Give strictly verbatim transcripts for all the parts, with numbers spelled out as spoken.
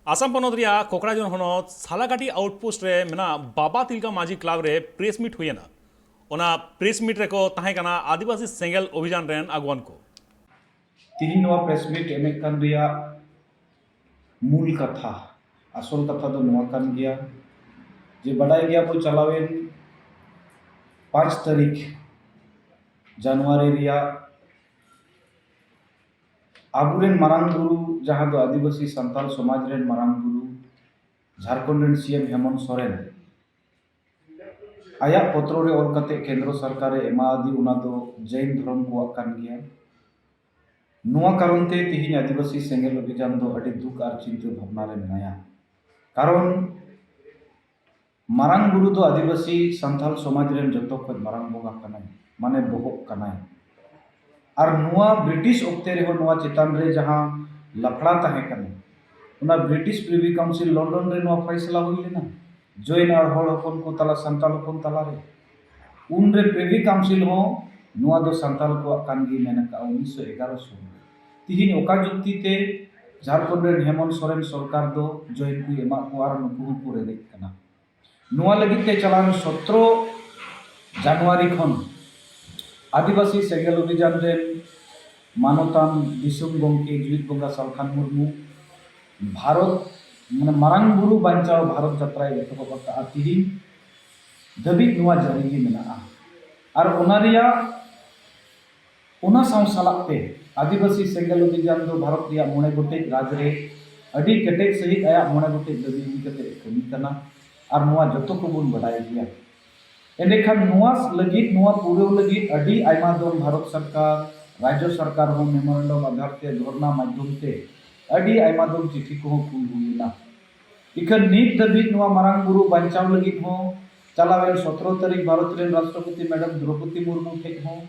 ᱟᱥᱟᱢ ᱯᱚᱱᱚᱛ ᱨᱮᱭᱟᱜ ᱠᱚᱠᱲᱟᱡᱚᱦᱚᱨ ᱦᱚᱱᱚᱛ ᱥᱟᱞᱟᱠᱟᱴᱤ ᱟᱣᱩᱴᱯᱳᱥᱴ ᱨᱮ ᱢᱮᱱᱟᱜ ᱵᱟᱵᱟ ᱛᱤᱞᱠᱟ ᱢᱟᱹᱡᱷᱤ ᱠᱞᱟᱵᱽ ᱨᱮ ᱯᱨᱮᱥ ᱢᱤᱴ ᱦᱩᱭᱮᱱᱟ᱾ ᱚᱱᱟ ᱯᱨᱮᱥ ᱢᱤᱴ ᱨᱮᱠᱚ ᱛᱟᱦᱮᱸ ᱠᱟᱱᱟ ᱟᱹᱫᱤᱵᱟᱹᱥᱤ ᱥᱮᱸᱜᱮᱞ ᱚᱵᱷᱤᱡᱟᱱ ᱨᱮᱱ ᱟᱜᱩᱣᱟᱱ ᱠᱚ᱾ ᱛᱤᱦᱤᱧ ᱱᱚᱣᱟ ᱯᱨᱮᱥ ᱢᱤᱴ ᱮᱢᱮᱫ ᱠᱟᱱ ᱨᱮᱭᱟᱜ ᱢᱩᱞ ᱠᱟᱛᱷᱟ, ᱟᱥᱚᱞ ᱠᱟᱛᱷᱟ ᱫᱚ ᱱᱚᱣᱟ ᱠᱟᱱ ᱜᱮᱭᱟ ᱡᱮ ᱵᱟᱰᱟᱭ ᱜᱮᱭᱟ ᱵᱚ ᱪᱟᱞᱟᱣᱮᱱ ᱯᱟᱸᱪ ᱛᱟᱹᱨᱤᱠᱷ ᱡᱟᱱᱩᱣᱟᱨᱤ ᱨᱮᱭᱟᱜ ᱟᱵᱚᱨᱮᱱ ᱢᱟᱨᱟᱝ ᱵᱩᱨᱩ, ᱡᱟᱦᱟᱸ ᱫᱚ ᱟᱹᱫᱤᱵᱟᱹᱥᱤ ᱥᱟᱱᱛᱟᱲ ᱥᱚᱢᱟᱡᱽ ᱨᱮᱱ ᱢᱟᱨᱟᱝ ᱵᱩᱨᱩ, ᱡᱷᱟᱲᱠᱷᱚᱸᱰ ᱨᱮᱱ ᱥᱤ ᱮᱢ ᱦᱮᱢᱚᱱᱛ ᱥᱚᱨᱮᱱ ᱟᱭᱟᱜ ᱯᱚᱛᱨᱚ ᱨᱮ ᱚᱞ ᱠᱟᱛᱮ ᱠᱮᱱᱫᱨᱚ ᱥᱚᱨᱠᱟᱨᱮ ᱮᱢᱟᱫᱮ, ᱚᱱᱟ ᱫᱚ ᱡᱮᱱ ᱫᱷᱚᱨᱚᱢ ᱠᱚᱣᱟᱜ ᱠᱟᱱ ᱜᱮᱭᱟ᱾ ᱱᱚᱣᱟ ᱠᱟᱨᱚᱱ ᱛᱮ ᱛᱤᱦᱤᱧ ᱟᱹᱫᱤᱵᱟᱹᱥᱤ ᱥᱮᱸᱜᱮᱞ ᱚᱵᱷᱤᱡᱟᱱ ᱫᱚ ᱟᱹᱰᱤ ᱫᱩᱠ ᱟᱨ ᱪᱤᱱᱛᱟᱹ ᱵᱷᱟᱵᱽᱱᱟ ᱨᱮ ᱢᱮᱱᱟᱭᱟ᱾ ᱠᱟᱨᱚᱱ ᱢᱟᱨᱟᱝ ᱵᱩᱨᱩ ᱫᱚ ᱟᱹᱫᱤᱵᱟᱹᱥᱤ ᱥᱟᱱᱛᱟᱲ ᱥᱚᱢᱟᱡᱽ ᱨᱮᱱ ᱡᱚᱛᱚ ᱠᱷᱚᱱ ᱢᱟᱨᱟᱝ ᱵᱚᱸᱜᱟ ᱠᱟᱱᱟᱭ, ᱢᱟᱱᱮ ᱵᱚᱦᱚᱜ ᱠᱟᱱᱟᱭ᱾ ᱟᱨ ᱱᱚᱣᱟ ᱵᱨᱤᱴᱤᱥ ᱚᱠᱛᱮ ᱨᱮᱦᱚᱸ ᱱᱚᱣᱟ ᱪᱮᱛᱟᱱ ᱨᱮ ᱡᱟᱦᱟᱸ ᱞᱟᱯᱲᱟ ᱛᱟᱦᱮᱸ ᱠᱟᱱᱟ, ᱚᱱᱟ ᱵᱨᱤᱴᱤᱥ ᱯᱨᱤᱵᱷᱤ ᱠᱟᱣᱩᱱᱥᱤᱞ ᱞᱚᱱᱰᱚᱱ ᱨᱮ ᱱᱚᱣᱟ ᱯᱷᱟᱭᱥᱟᱞᱟ ᱦᱩᱭ ᱞᱮᱱᱟ, ᱡᱚᱭᱮᱱ ᱟᱨ ᱦᱚᱲ ᱦᱚᱯᱚᱱ ᱠᱚ ᱛᱟᱞᱟ, ᱥᱟᱱᱛᱟᱲ ᱦᱚᱯᱚᱱ ᱛᱟᱞᱟᱨᱮ᱾ ᱩᱱᱨᱮ ᱯᱨᱤᱵᱷᱤ ᱠᱟᱣᱩᱱᱥᱤᱞ ᱦᱚᱸ ᱱᱚᱣᱟ ᱫᱚ ᱥᱟᱱᱛᱟᱲ ᱠᱚᱣᱟᱜ ᱠᱟᱱ ᱜᱮ ᱢᱮᱱ ᱟᱠᱟᱫᱼᱟ ᱩᱱᱤᱥᱥᱚ ᱮᱜᱟᱨᱚ ᱥᱚᱱ ᱨᱮ᱾ ᱛᱤᱦᱤᱧ ᱚᱠᱟ ᱡᱩᱠᱛᱤ ᱛᱮ ᱡᱷᱟᱲᱠᱷᱚᱸᱰ ᱨᱮᱱ ᱦᱮᱢᱚᱱᱛ ᱥᱚᱨᱮᱱ ᱥᱚᱨᱠᱟᱨ ᱫᱚ ᱡᱚᱭᱮᱱ ᱠᱚᱭ ᱮᱢᱟᱜ ᱠᱚᱣᱟ ᱟᱨ ᱱᱩᱠᱩ ᱦᱚᱸᱠᱚ ᱨᱮᱵᱮᱫ ᱠᱟᱱᱟ? ᱱᱚᱣᱟ ᱞᱟᱹᱜᱤᱫ ᱛᱮ ᱪᱟᱞᱟᱣᱮᱱ ᱥᱚᱛᱨᱚ ᱡᱟᱱᱩᱣᱟᱨᱤ ᱠᱷᱚᱱ ᱟᱹᱫᱤᱵᱟᱹᱥᱤ ᱥᱮᱸᱜᱮᱞ ᱚᱵᱷᱤᱡᱟᱱ ᱨᱮᱱ ᱢᱟᱱᱚᱛᱟᱱ ᱫᱤᱥᱚᱢ ᱜᱚᱢᱠᱮ ᱡᱤᱣᱤᱫ ᱵᱚᱸᱜᱟ ᱥᱟᱞᱠᱷᱟᱱ ᱢᱩᱨᱢᱩ ᱵᱷᱟᱨᱚᱛ, ᱢᱟᱱᱮ ᱢᱟᱨᱟᱝ ᱵᱩᱨᱩ ᱵᱟᱧᱪᱟᱣ ᱵᱷᱟᱨᱚᱛ ᱡᱟᱛᱨᱟᱭ ᱮᱛᱚᱦᱚᱵ ᱟᱠᱟᱫᱼᱟ᱾ ᱛᱤᱦᱤᱧ ᱫᱷᱟᱹᱵᱤᱡ ᱱᱚᱣᱟ ᱡᱟᱹᱨᱤ ᱜᱮ ᱢᱮᱱᱟᱜᱼᱟ᱾ ᱟᱨ ᱚᱱᱟ ᱨᱮᱭᱟᱜ, ᱚᱱᱟ ᱥᱟᱶ ᱥᱟᱞᱟᱜ ᱛᱮ ᱟᱹᱫᱤᱵᱟᱹᱥᱤ ᱥᱮᱸᱜᱮᱞ ᱚᱵᱷᱤᱡᱟᱱ ᱫᱚ ᱵᱷᱟᱨᱚᱛ ᱨᱮᱭᱟᱜ ᱢᱚᱬᱮ ᱜᱚᱴᱮᱡ ᱨᱟᱡᱽ ᱨᱮ ᱟᱹᱰᱤ ᱠᱮᱴᱮᱡ ᱥᱟᱺᱦᱤᱡ ᱟᱭᱟᱜ ᱢᱚᱬᱮ ᱜᱚᱴᱮᱡ ᱫᱟᱹᱵᱤ ᱤᱫᱤ ᱠᱟᱛᱮ ᱮ ᱠᱟᱹᱢᱤ ᱠᱟᱱᱟ᱾ ᱟᱨ ᱱᱚᱣᱟ ᱡᱚᱛᱚ ᱠᱚᱵᱚᱱ ᱵᱟᱰᱟᱭ ᱜᱮᱭᱟ᱾ ᱮᱸᱰᱮᱠᱷᱟᱱ ᱱᱚᱣᱟ ᱞᱟᱹᱜᱤᱫ, ᱱᱚᱣᱟ ᱯᱩᱨᱟᱹᱣ ᱞᱟᱹᱜᱤᱫ ᱟᱹᱰᱤ ᱟᱭᱢᱟ ᱫᱚᱢ ᱵᱷᱟᱨᱚᱛ ᱥᱚᱨᱠᱟᱨ, ᱨᱟᱡᱽᱡᱚ ᱥᱚᱨᱠᱟᱨ ᱦᱚᱸ ᱢᱮᱢᱳᱨᱮᱱᱰᱟᱢ ᱟᱫᱷᱟᱨ ᱛᱮ, ᱫᱷᱚᱨᱱᱟ ᱢᱟᱫᱽᱫᱷᱚᱢ ᱛᱮ ᱟᱹᱰᱤ ᱟᱭᱢᱟ ᱫᱚᱢ ᱪᱤᱴᱷᱤ ᱠᱚᱦᱚᱸ ᱠᱩᱞ ᱦᱩᱭ ᱮᱱᱟ᱾ ᱤᱠᱷᱟᱹᱱ ᱱᱤᱛ ᱫᱷᱟᱹᱵᱤᱡ ᱱᱚᱣᱟ ᱢᱟᱨᱟᱝ ᱵᱩᱨᱩ ᱵᱟᱧᱪᱟᱣ ᱞᱟᱹᱜᱤᱫ ᱦᱚᱸ ᱪᱟᱞᱟᱣᱮᱱ ᱥᱚᱛᱨᱚ ᱛᱟᱹᱨᱤᱠᱷ ᱵᱷᱟᱨᱚᱛ ᱨᱮᱱ ᱨᱟᱥᱴᱨᱚᱯᱚᱛᱤ ᱢᱮᱰᱟᱢ ᱫᱨᱚᱯᱚᱫᱤ ᱢᱩᱨᱢᱩ ᱴᱷᱮᱡ ᱦᱚᱸ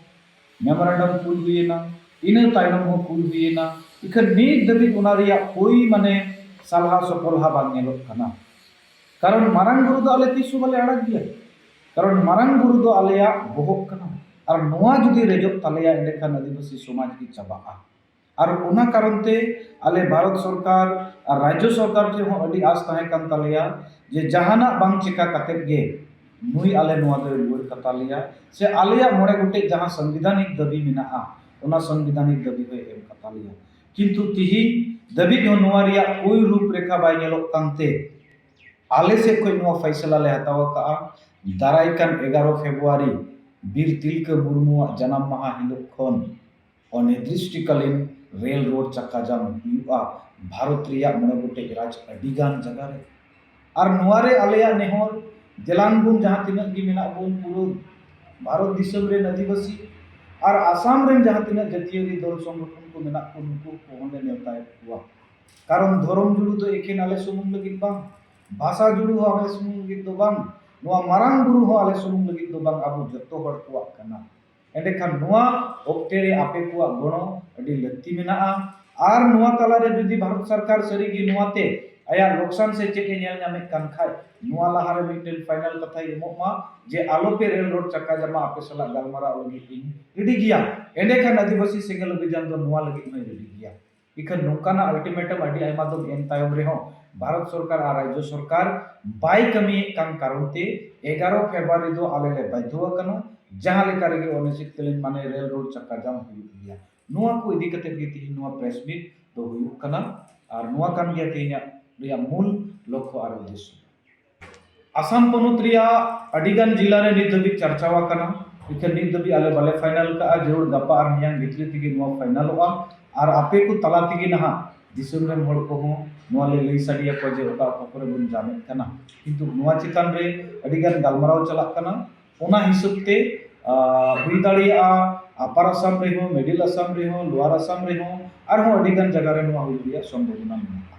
ᱢᱮᱢᱳᱨᱮᱱᱰᱟᱢ ᱠᱩᱞ ᱦᱩᱭᱮᱱᱟ, ᱤᱱᱟᱹ ᱛᱟᱭᱱᱚᱢ ᱦᱚᱸ ᱠᱩᱞ ᱦᱩᱭᱮᱱᱟ᱾ ᱤᱠᱷᱟᱹᱱ ᱱᱤᱛ ᱫᱷᱟᱹᱵᱤᱡ ᱚᱱᱟ ᱨᱮᱭᱟᱜ ᱠᱳᱭ ᱢᱟᱱᱮ ᱥᱟᱞᱦᱟ ᱥᱚᱯᱚᱞᱦᱟ ᱵᱟᱝ ᱧᱮᱞᱚᱜ ᱠᱟᱱᱟ᱾ ᱠᱟᱨᱚᱱ ᱢᱟᱨᱟᱝ ᱵᱩᱨᱩ ᱫᱚ ᱟᱞᱮ ᱛᱤᱥ ᱦᱚᱸ ᱵᱟᱞᱮ ᱟᱲᱟᱜ ᱜᱮᱭᱟ᱾ ᱠᱟᱨᱚᱱ ᱢᱟᱨᱟᱝ ᱵᱩᱨᱩ ᱫᱚ ᱟᱞᱮᱭᱟᱜ ᱵᱚᱦᱚᱜ ᱠᱟᱱᱟ᱾ ᱟᱨ ᱱᱚᱣᱟ ᱡᱩᱫᱤ ᱨᱮᱡᱚᱜ ᱛᱟᱞᱮᱭᱟ, ᱮᱸᱰᱮᱠᱷᱟᱱ ᱟᱹᱫᱤᱵᱟᱹᱥᱤ ᱥᱚᱢᱟᱡᱽ ᱜᱮ ᱪᱟᱵᱟᱜᱼᱟ᱾ ᱟᱨ ᱚᱱᱟ ᱠᱟᱨᱚᱱ ᱛᱮ ᱟᱞᱮ ᱵᱷᱟᱨᱚᱛ ᱥᱚᱨᱠᱟᱨ ᱟᱨ ᱨᱟᱡᱽᱡᱚ ᱥᱚᱨᱠᱟᱨ ᱴᱷᱮᱱ ᱦᱚᱸ ᱟᱹᱰᱤ ᱟᱥ ᱛᱟᱦᱮᱸ ᱠᱟᱱ ᱛᱟᱞᱮᱭᱟ ᱡᱮ ᱡᱟᱦᱟᱱᱟᱜ ᱵᱟᱝ ᱪᱮᱠᱟ ᱠᱟᱛᱮᱫ ᱜᱮ ᱱᱩᱭ ᱟᱞᱮ ᱱᱚᱣᱟ ᱫᱚᱭ ᱨᱩᱣᱟᱹᱲ ᱠᱟᱛᱟ ᱞᱮᱭᱟ, ᱥᱮ ᱟᱞᱮᱭᱟᱜ ᱢᱚᱬᱮ ᱜᱚᱴᱮᱡ ᱡᱟᱦᱟᱸ ᱥᱚᱝᱵᱤᱫᱷᱟᱱᱤᱠ ᱫᱟᱹᱵᱤ ᱢᱮᱱᱟᱜᱼᱟ, ᱚᱱᱟ ᱥᱚᱝᱵᱤᱫᱷᱟᱱᱤᱠ ᱫᱟᱹᱵᱤ ᱦᱚᱸᱭ ᱮᱢ ᱠᱟᱛᱟ ᱞᱮᱭᱟ᱾ ᱠᱤᱱᱛᱩ ᱛᱤᱦᱤᱧ ᱫᱷᱟᱹᱵᱤᱡ ᱦᱚᱸ ᱱᱚᱣᱟ ᱨᱮᱭᱟᱜ ᱠᱳᱭ ᱨᱩᱯ ᱨᱮᱠᱷᱟ ᱵᱟᱭ ᱧᱮᱞᱚᱜ ᱠᱟᱱᱛᱮ ᱟᱞᱮ ᱥᱮᱫ ᱠᱷᱚᱱ ᱱᱚᱣᱟ ᱯᱷᱟᱭᱥᱟᱞᱟ ᱞᱮ ᱦᱟᱛᱟᱣ ᱟᱠᱟᱫᱼᱟ, ᱫᱟᱨᱟᱭ ᱠᱟᱱ ᱮᱜᱟᱨᱚ ᱯᱷᱮᱵᱽᱨᱩᱣᱟᱨᱤ ᱵᱤᱨ ᱛᱤᱞᱠᱟᱹ ᱢᱩᱨᱢᱩᱣᱟᱜ ᱡᱟᱱᱟᱢ ᱢᱟᱦᱟ ᱦᱤᱞᱳᱜ ᱠᱷᱚᱱ ᱚᱱᱤᱨᱫᱤᱥᱴᱚᱠᱟᱞᱤᱱ ᱨᱮᱞ ᱨᱳᱰ ᱪᱟᱠᱟ ᱡᱟᱢ ᱦᱩᱭᱩᱜᱼᱟ ᱵᱷᱟᱨᱚᱛ ᱨᱮᱭᱟᱜ ᱢᱚᱬᱮ ᱜᱚᱴᱮᱡ ᱨᱟᱡᱽ ᱟᱹᱰᱤᱜᱟᱱ ᱡᱟᱭᱜᱟ ᱨᱮ᱾ ᱟᱨ ᱱᱚᱣᱟ ᱨᱮ ᱟᱞᱮᱭᱟᱜ ᱱᱮᱦᱚᱨ, ᱫᱮᱞᱟᱝ ᱵᱚᱱ ᱡᱟᱦᱟᱸ ᱛᱤᱱᱟᱹᱜ ᱜᱮ ᱢᱮᱱᱟᱜ ᱵᱚᱱ ᱯᱩᱨᱟᱹ ᱵᱷᱟᱨᱚᱛ ᱫᱤᱥᱚᱢ ᱨᱮᱱ ᱟᱹᱫᱤᱵᱟᱹᱥᱤ ᱟᱨ ᱟᱥᱟᱢ ᱨᱮᱱ ᱡᱟᱦᱟᱸ ᱛᱤᱱᱟᱹᱜ ᱡᱟᱹᱛᱤᱭᱟᱹᱨᱤ ᱫᱚᱞ ᱥᱚᱝᱜᱚᱴᱷᱚᱱ ᱠᱚ ᱢᱮᱱᱟᱜ ᱠᱚ, ᱱᱩᱠᱩ ᱠᱚᱦᱚᱸ ᱞᱮ ᱱᱮᱣᱛᱟᱭᱮᱫ ᱠᱚᱣᱟ᱾ ᱠᱟᱨᱚᱱ ᱫᱷᱚᱨᱚᱢ ᱡᱩᱲᱩ ᱫᱚ ᱮᱠᱷᱮᱱ ᱟᱞᱮ ᱥᱩᱢᱩᱝ ᱞᱟᱹᱜᱤᱫ ᱵᱟᱝ, ᱵᱷᱟᱥᱟ ᱡᱩᱲᱩ ᱦᱚᱸ ᱟᱞᱮ ᱥᱩᱢᱩᱝ ᱞᱟᱹᱜᱤᱫ ᱫᱚ ᱵᱟᱝ, ᱱᱚᱣᱟ ᱢᱟᱨᱟᱝ ᱵᱩᱨᱩ ᱦᱚᱸ ᱟᱞᱮ ᱥᱩᱢᱩᱝ ᱞᱟᱹᱜᱤᱫ ᱫᱚ ᱵᱟᱝ, ᱟᱵᱚ ᱡᱚᱛᱚ ᱦᱚᱲ ᱠᱚᱣᱟᱜ ᱠᱟᱱᱟ᱾ ᱮᱸᱰᱮᱠᱷᱟᱱ ᱱᱚᱣᱟ ᱚᱠᱛᱮ ᱨᱮ ᱟᱯᱮ ᱠᱚᱣᱟᱜ ᱜᱚᱲᱚ ᱟᱹᱰᱤ ᱞᱟᱹᱠᱛᱤ ᱢᱮᱱᱟᱜᱼᱟ᱾ ᱟᱨ ᱱᱚᱣᱟ ᱛᱟᱞᱟᱨᱮ ᱡᱩᱫᱤ ᱵᱷᱟᱨᱚᱛ ᱥᱚᱨᱠᱟᱨ ᱥᱟᱹᱨᱤᱜᱮ ᱱᱚᱣᱟᱛᱮ ᱟᱭᱟᱜ ᱞᱚᱠᱥᱟᱱ ᱥᱮ ᱪᱮᱫ ᱮ ᱧᱮᱞ ᱧᱟᱢᱮᱫ ᱠᱟᱱ ᱠᱷᱟᱡ, ᱱᱚᱣᱟ ᱞᱟᱦᱟᱨᱮ ᱢᱤᱫᱴᱮᱱ ᱯᱷᱟᱭᱱᱟᱞ ᱠᱟᱛᱷᱟᱭ ᱮᱢᱚᱜ ᱢᱟ ᱡᱮ ᱟᱞᱚᱯᱮ ᱨᱮᱞ ᱨᱳᱰ ᱪᱟᱠᱟ ᱡᱟᱢᱟ, ᱟᱯᱮ ᱥᱟᱞᱟᱜ ᱜᱟᱞᱢᱟᱨᱟᱣ ᱞᱟᱹᱜᱤᱫ ᱤᱧ ᱨᱮᱰᱤ ᱜᱮᱭᱟ᱾ ᱮᱸᱰᱮᱠᱷᱟᱱ ᱟᱹᱫᱤᱵᱟᱹᱥᱤ ᱥᱮᱸᱜᱮᱞ ᱚᱵᱷᱤᱡᱟᱱ ᱫᱚ ᱱᱚᱣᱟ ᱞᱟᱹᱜᱤᱫ ᱦᱚᱸᱭ ᱨᱮᱰᱤ ᱜᱮᱭᱟ᱾ ᱤᱠᱷᱟᱹᱱ ᱱᱚᱝᱠᱟᱱᱟᱜ ᱟᱞᱴᱤᱢᱮᱴᱟᱢ ᱟᱹᱰᱤ ᱟᱭᱢᱟ ᱫᱚᱢ ᱮᱢ ᱛᱟᱭᱚᱢ ᱨᱮᱦᱚᱸ ᱵᱷᱟᱨᱚᱛ ᱥᱚᱨᱠᱟᱨ ᱟᱨ ᱨᱟᱡᱽᱡᱚ ᱥᱚᱨᱠᱟᱨ ᱵᱟᱭ ᱠᱟᱹᱢᱤᱭᱮᱫ ᱠᱟᱱ ᱠᱟᱨᱚᱱ ᱛᱮ ᱮᱜᱟᱨᱚ ᱯᱷᱮᱵᱽᱨᱩᱣᱟᱨᱤ ᱫᱚ ᱟᱞᱮ ᱞᱮ ᱵᱟᱫᱽᱫᱷᱚ ᱟᱠᱟᱱᱟ᱾ ᱡᱟᱦᱟᱸ ᱞᱮᱠᱟ ᱨᱮᱜᱮ ᱚᱱᱤᱥᱪᱤᱛᱠᱟᱞᱤᱱ ᱢᱟᱱᱮ ᱨᱮᱞ ᱨᱳᱰ ᱪᱟᱠᱟ ᱡᱟᱢ ᱦᱩᱭᱩᱜ ᱜᱮᱭᱟ᱾ ᱱᱚᱣᱟ ᱠᱚ ᱤᱫᱤ ᱠᱟᱛᱮ ᱜᱮ ᱛᱮᱦᱮᱧ ᱱᱚᱣᱟ ᱯᱨᱮᱥ ᱢᱤᱴ ᱫᱚ ᱦᱩᱭᱩᱜ ᱠᱟᱱᱟ᱾ ᱟᱨ ᱱᱚᱣᱟ ᱠᱟᱱ ᱜᱮᱭᱟ ᱛᱮᱦᱮᱧᱟᱜ ᱨᱮᱭᱟᱜ ᱢᱩᱞ ᱞᱚᱠᱠᱷᱚ ᱟᱨ ᱩᱫᱽᱫᱮᱥᱥᱚ᱾ ᱟᱥᱟᱢ ᱯᱚᱱᱚᱛ ᱨᱮᱭᱟᱜ ᱟᱹᱰᱤᱜᱟᱱ ᱡᱤᱞᱟ ᱨᱮ ᱱᱤᱛ ᱫᱷᱟᱹᱵᱤᱡ ᱪᱟᱨᱪᱟᱣ ᱟᱠᱟᱱᱟ, ᱢᱮᱱᱠᱷᱟᱱ ᱱᱤᱛ ᱫᱷᱟᱹᱵᱤᱡ ᱟᱞᱮ ᱵᱟᱞᱮ ᱯᱷᱟᱭᱱᱟᱞ ᱠᱟᱜᱼᱟ᱾ ᱡᱟᱹᱨᱩᱲ ᱜᱟᱯᱟ ᱟᱨ ᱢᱮᱭᱟᱝ ᱵᱷᱤᱛᱨᱤ ᱛᱮᱜᱮ ᱱᱚᱣᱟ ᱯᱷᱟᱭᱱᱟᱞᱚᱜᱼᱟ᱾ ᱟᱨ ᱟᱯᱮ ᱠᱚ ᱛᱟᱞᱟ ᱛᱮᱜᱮ ᱱᱟᱦᱟᱜ ᱫᱤᱥᱚᱢ ᱨᱮᱱ ᱦᱚᱲ ᱠᱚᱦᱚᱸ ᱱᱚᱣᱟ ᱞᱮ ᱞᱟᱹᱭ ᱥᱟᱰᱮ ᱟᱠᱚᱣᱟ ᱡᱮ ᱚᱠᱟ ᱚᱠᱟ ᱠᱚᱨᱮ ᱵᱚᱱ ᱡᱟᱢᱮᱫ ᱠᱟᱱᱟ᱾ ᱠᱤᱱᱛᱩ ᱱᱚᱣᱟ ᱪᱮᱛᱟᱱ ᱨᱮ ᱟᱹᱰᱤᱜᱟᱱ ᱜᱟᱞᱢᱟᱨᱟᱣ ᱪᱟᱞᱟᱜ ᱠᱟᱱᱟ᱾ ᱚᱱᱟ ᱦᱤᱥᱟᱹᱵ ᱛᱮ, ᱟᱨ, ᱦᱩᱭ ᱫᱟᱲᱮᱭᱟᱜᱼᱟ ᱟᱯᱟᱨ ᱟᱥᱟᱢ ᱨᱮᱦᱚᱸ, ᱢᱤᱰᱤᱞ ᱟᱥᱟᱢ ᱨᱮᱦᱚᱸ, ᱞᱳᱣᱟᱨ ᱟᱥᱟᱢ ᱨᱮᱦᱚᱸ, ᱟᱨᱦᱚᱸ ᱟᱹᱰᱤᱜᱟᱱ ᱡᱟᱭᱜᱟ ᱨᱮ ᱱᱚᱣᱟ ᱦᱩᱭᱩᱜ ᱨᱮᱭᱟᱜ ᱥᱚᱢᱵᱷᱚᱵᱚᱱᱟ ᱢᱮᱱᱟᱜᱼᱟ᱾